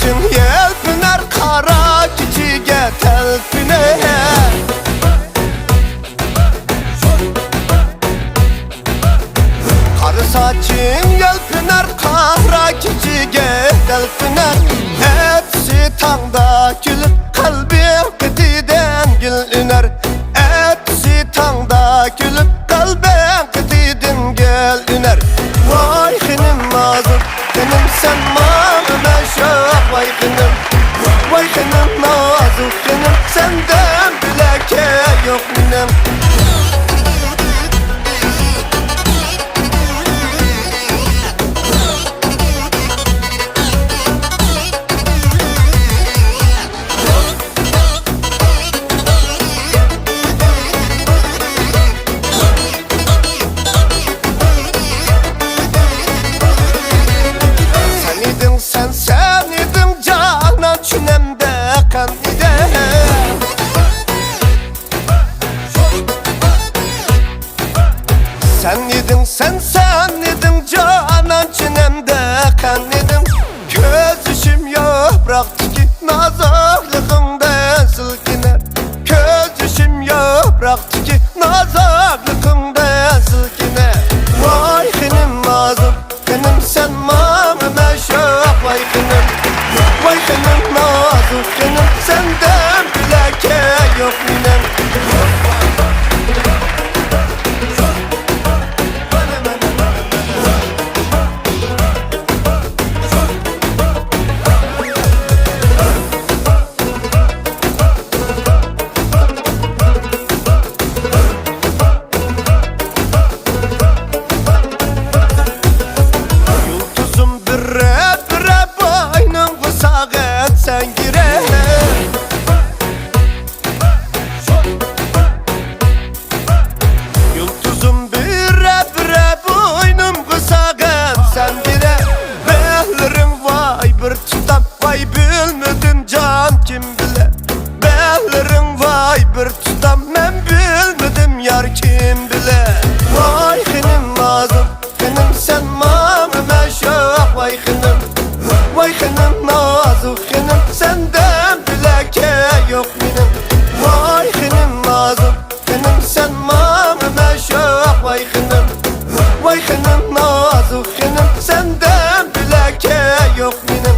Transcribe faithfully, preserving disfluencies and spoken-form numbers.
چىڭ يەلپۈنەر قارا كېچىگە تەلپۈنەر. قارا ساچىڭ يەلپۈنەر قارا كېچىگە تەلپۈنەر. ئەتىسى تاڭدا كۈلۈپ قەلبىڭ قېتىدىن گۈل ئۈنەر. ئەتىسى تاڭدا كۈلۈپ قەلبىڭ قېتىدىن گۈل ئۈنەر. ۋاي خېنىم نازۇك خېنىم، سەن ماڭا مەشۇق، ۋاي خېنىم. ۋاي خېنىم نازۇك خېنىم، سەندىن بۆلەككە يوق مېنىڭ. سەن ئىدىڭ، سەن، سەن ئىدىڭ جانان چۈنەمدە قان ئىدىڭ. سەن ئىدىڭ، سەن، سەن ئىدىڭ جانان چۈنەمدە قان ئىدىڭ. كۆز يېشىم ياپراقتىكى نازۇكلۇقۇڭدىن سىلكىنەر. كۆز يېشىم ياپراقتىكى نازۇكلۇقۇڭدىن سىلكىنەر. ۋاي خېنىم نازۇك خېنىم، سەن ماڭا مەشۇق، ۋاي خېنىم. ۋاي خېنىم نازۇك خېنىم، سەندىن بۆلەككە يوق مېنىڭ. يۇلتۇزۇم بىرە، بىرە بوينۇمغا ساغىن سەنگىرە. يۇلتۇزۇم بىرە، بىرە بوينۇمغا ساغىن سەنگىرە. بەھلىرىڭ ۋاي بىر تۇتام، ۋاي بىلمىدىم جان كىم بىلە. بەھلىرىڭ ۋاي بىر تۇتام، مەن بىلمىدىم يار كىم بىلە. ۋاي خېنىم نازۇك خېنىم، سەن ماڭا مەشۇق، ۋاي خېنىم. ۋاي خېنىم نازۇك خېنىم، سەندىن بۆلەككە يوق مېنىڭ. ۋاي خېنىم نازۇك خېنىم، سەن ماڭا مەشۇق، ۋاي خېنىم. ۋاي خېنىم نازۇك خېنىم، سەندىن بۆلەككە يوق مېنىڭ.